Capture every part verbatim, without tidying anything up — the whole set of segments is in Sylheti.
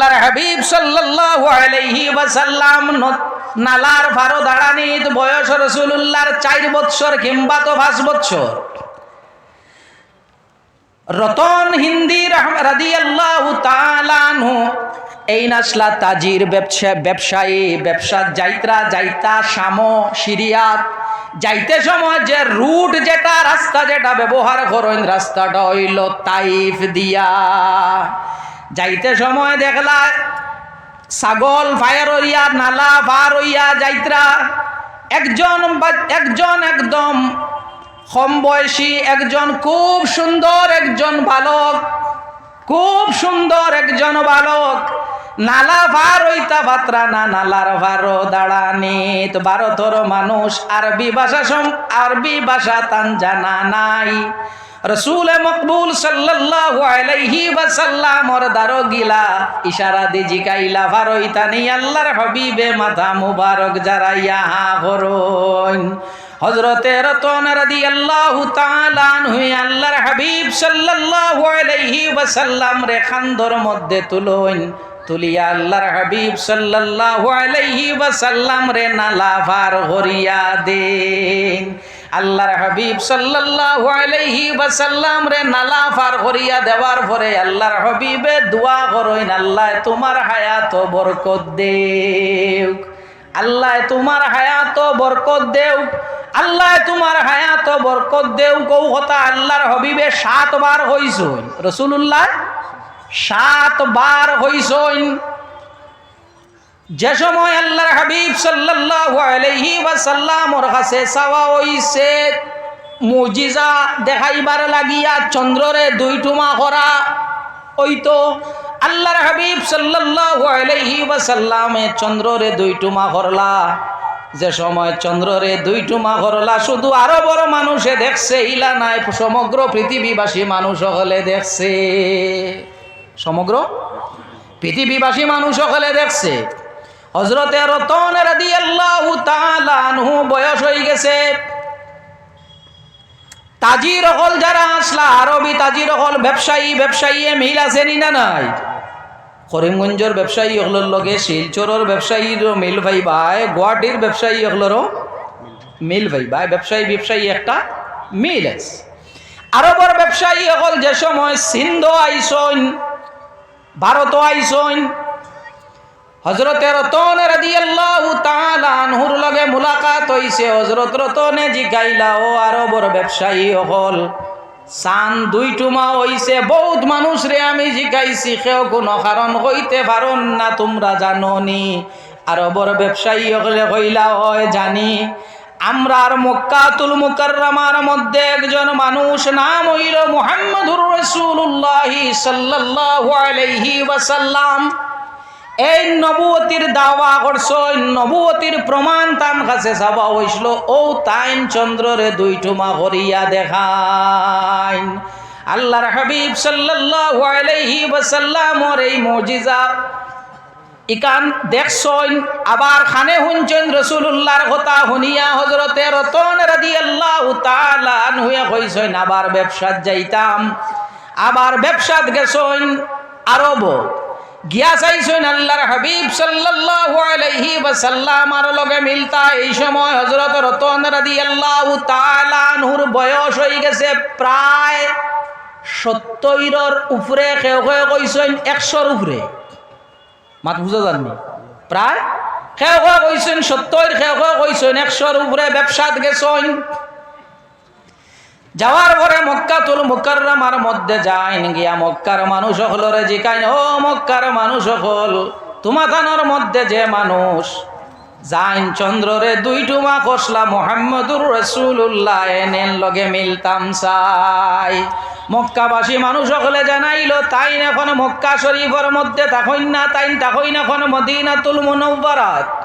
আল্লাহর হাবিব সাল্লাল্লাহু আলাইহি ওয়াসাল্লাম ন-, নালার পারো দাঁড়ানিত বয়স রাসূলুল্লাহর চাইর বৎসর কিংবা তো পাঁচ বৎসর। রতন হিন্দি রাহ-, রাদিয়াল্লাহু তাআলা আনহু এইন আছলা তাজির ব্যবসা-, ব্যবসায়ী, ব্যবসাত যাইত্রা, যাইতা শামো, সিরিয়াত। যাইতে সময় যে রুট যেটা, রাস্তা যেটা ব্যবহার করইন, রাস্তাটা অইলো তাইফ দিয়া। যাইতে সময় দেখলা ছাগল পার অইয়া, নালা পার অইয়া যাইত্রা। একজন বা-, একজন একদম কম বয়সী, একজন খুব সুন্দর একজন বালক, খুব সুন্দর একজন বালক, নালা পার অইতা পাররা না, নালার পারো দাঁড়ানিত। ভারতর মানুষ, আরবি ভাষা সম-, আরবি ভাষা তান জানা নাই। রসুলে মকবুল সাল্লাল্লাহু আলাইহি ওয়াসাল্লামর দারো গিলা ইশারা দি জিকাইলা, "পারইতানি?" আল্লাহর হাবিবে মাথা মুবারক জারাইয়া হা করইন। হযরতে রতন রাদিয়াল্লাহু তাআলা আনহু আল্লাহর হাবিব সাল্লাল্লাহু আলাইহি ওয়াসাল্লামরে কান্দর মধ্যে তুলইন, তুলিয়া আল্লাহর হাবিব সাল্লাল্লাহু আলাইহি ওয়াসাল্লামরে নালা পার করিয়া দেইন। আল্লাহর হাবিব সাল্লাল্লাহু আলাইহি ওয়াসাল্লামরে নালা পার করিয়া দেওয়ার পরে আল্লাহর হাবিবে দোয়া করইন, "আল্লায় তুমার হায়াতো বরকত দেউক।" আল্লায় তুমার হায়াতো বরকত দেউক, আল্লায় তুমার হায়াতো বরকত দেউক। অউ কথা আল্লাহর হাবিবে সাতবার কইছইন, রাসূলুল্লায় সাতবার কইছইন। যে সময় আল্লাহর হাবিব সাল্লাল্লাহু আলাইহি ওয়াসাল্লামর কাছে চাওয়া অইছে মুজিজা দেখাইবার লাগিয়া, চন্দ্ররে দুই টুমা করা অইতো। আল্লাহর হাবিব সাল্লাল্লাহু আলাইহি ওয়াসাল্লামে চন্দ্ররে দুই টুমা করলা। যে সময় চন্দ্ররে দুই টুমা করলা, শুধু আরবর মানুষে দেখছে, ইলা নায়, সমগ্র পৃথিবীবাসী মানুষ অকলে দেখছে, সমগ্র পৃথিবীবাসী মানুষ অকলে দেখছে। হযরতে রতন রাদিয়াল্লাহু তাআলা আনহু বয়স অইগেছে। তাজির অকল যারা আছলা, আরবি তাজির অকল, ব্যবসায়ী, ব্যবসায়ীয়ে মিল আছে নি না নাই? করিমগঞ্জর ব্যবসায়ী অকলর লগে শিলচরর ব্যবসায়ীরও মিল পাইবায়, গুয়াহাটির ব্যবসায়ী অকলরও মিল পাইবায়, ব্যবসায়ী, ব্যবসায়ী একটা মিল আছে। আরবর ব্যবসায়ী অকল যে সময় সিন্ধ আইছইন, ভারত আইছইন, হযরতে রতন রাদিয়াল্লাহু তাআলা আনহুর লগে মুলাকাত অইছে। হযরত রতনে জিকাইলা, "ও আরবর ব্যবসায়ী অকল, চান দুই টুমা অইছে, বউত মানুষরে আমি জিকাইছি, কেউ কুনু কারণ কইতে পারইন না, তুমরা জানো নি?" আরবর ব্যবসায়ী অকলে কইলা, "অয় জানি, আমরার মক্কাতুল মুকাররমার মধ্যে একজন মানুষ নাম অইলো মুহাম্মাদুর রাসূলুল্লাহ সাল্লাল্লাহু আলাইহি ওয়াসাল্লাম।" এই নবুয়তির দাওয়া করছইন, নবুয়তির প্রমাণ তান কাছে চাওয়া অইছিল, অউ তাইন চন্দ্ররে দুই টুমা করিয়া দেখাইন। আল্লাহর হাবিব সাল্লাল্লাহু আলাইহি ওয়াসাল্লামর এই মুজিজা ইখান দেখছইন, আবার কানে হুনছইন রাসূলুল্লাহর কথা হুনিয়া হযরতে রতন রাদিয়াল্লাহু তাআলা আনহুয়ে কইছইন, "আবার ব্যবসাত যাইতাম।" আবার ব্যবসাত গেছইন আরবো। গিয়া চাইছইন আল্লাহর হাবিব সাল্লাল্লাহু আলাইহি ওয়াসাল্লামর লগে মিলতা। এই সময় হযরত রতন রাদিয়াল্লাহু তাআলা আনহুর বয়স অইগেছে প্রায় সত্তইরর উপরে, কেউ কেউ কইছইন একশোর উপরে। মাত বুঝা যার নি? প্রায় কেউ কেউ কইছইন সত্তইর, কেউ কেউ কইছইন একশোর উপরে। ব্যবসাত গেছইন। যাওয়ার পরে মক্কাতুল মুকাররমার মধ্যে যাইন, গিয়া মক্কার মানুষ অকলরে জিকাইন, "ও মক্কার মানুষ অকল, তুমাতানর মধ্যে যে মানুষ যাইন চন্দ্ররে দুই টুমা করছলা মুহাম্মাদুর রাসূলুল্লাহ, এইন এইন লগে মিলতাম চাই।" মক্কাবাসী মানুষ অকলে জানাইলো, তাইন এখন মক্কা শরীফর মধ্যে থাকইন না, তাইন থাকইন এখন মদিনাতুল মুনাওয়ারাত।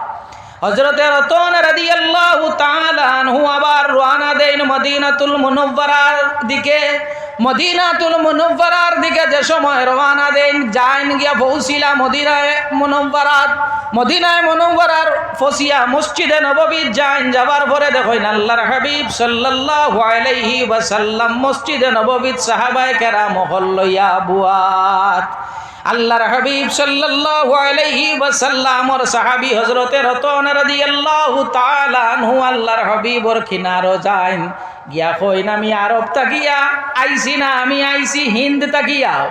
হযরতে রতন রাদিয়াল্লাহু তাআলা আনহু আবার রওয়ানা দেইন মদিনাতুল মুনাওয়ারার দিকে। মদিনাতুল মুনাওয়ারার দিকে যে সময় রওয়ানা দেইন, যাইন গিয়া পৌঁছিলা মদিনায়ে মুনাওয়ারাত। মদিনায়ে মুনাওয়ারার পৌঁছিয়া মসজিদে নববীত যাইন, যাবার পরে দেখইন আল্লাহর হাবিব সাল্লাল্লাহু আলাইহি ওয়াসাল্লাম মসজিদে নববীত সাহাবায়ে কেরাম অকল লইয়া বওয়াত। আল্লাহর হাবিব সাল্লাল্লাহু আলাইহি ওয়াসাল্লামর সাহাবী হযরতে রতন রাদিয়াল্লাহু তাআলা আনহু আল্লাহর হাবিবর কিনারো যাইন, গিয়া কইন, "আমি আরব থাকিয়া আইছি না, আমি আইছি হিন্দ থাকিয়া।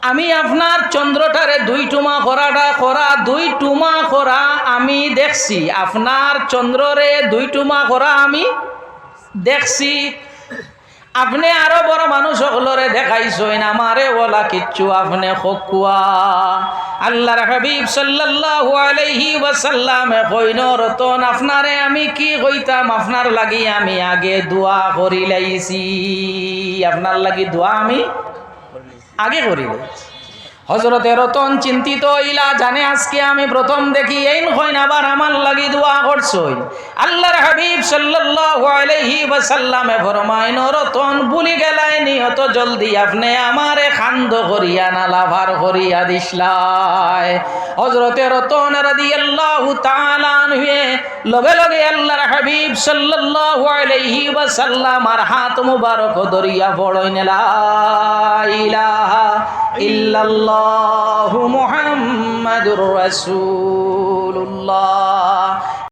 আমি আপনার চন্দ্রটারে দুই টুমা করাটা করা, দুই টুমা করা আমি দেখছি, আপনার চন্দ্ররে দুই টুমা করা আমি দেখছি।" আপনে আরবর মানুষ অকলরে দেখাইছইন, আমারে ওলা কিচ্ছু আপনে কউক্কা। আল্লাহর হাবিব সাল্লাল্লাহু আলাইহি ওয়াসাল্লামে কইন, "রতন, আপনারে আমি কি কইতাম, আপনার লাগি আমি আগে দোয়া করিলাইছি, আপনার লাগি দোয়া আমি আগে করিলাইছি।" হযরতে রতন চিন্তিত অইলা, জানে আজকে আমি প্রথম দেখি, এইন কইন আবার আমার লাগি দোয়া করছইন। আল্লাহর হাবিব সাল্লাল্লাহু আলাইহি ওয়াসাল্লামে ফরমাইন, "রতন, ভুলি গেলায়নি, অত জলদি আপনে আমারে কান্দ করিয়া না লাভার করিয়া দিছলায়।" হযরতে রতন রাদিয়াল্লাহু তাআলা আনহুয়ে লগে লগে আল্লাহর হাবিব সাল্লাল্লাহু আলাইহি ওয়াসাল্লামর হাত মুবারক ধরিয়া পড়ইন, "লা ইলাহা ইল্লাল্লাহু মুহাম্মাদুর রাসূলুল্লাহ।"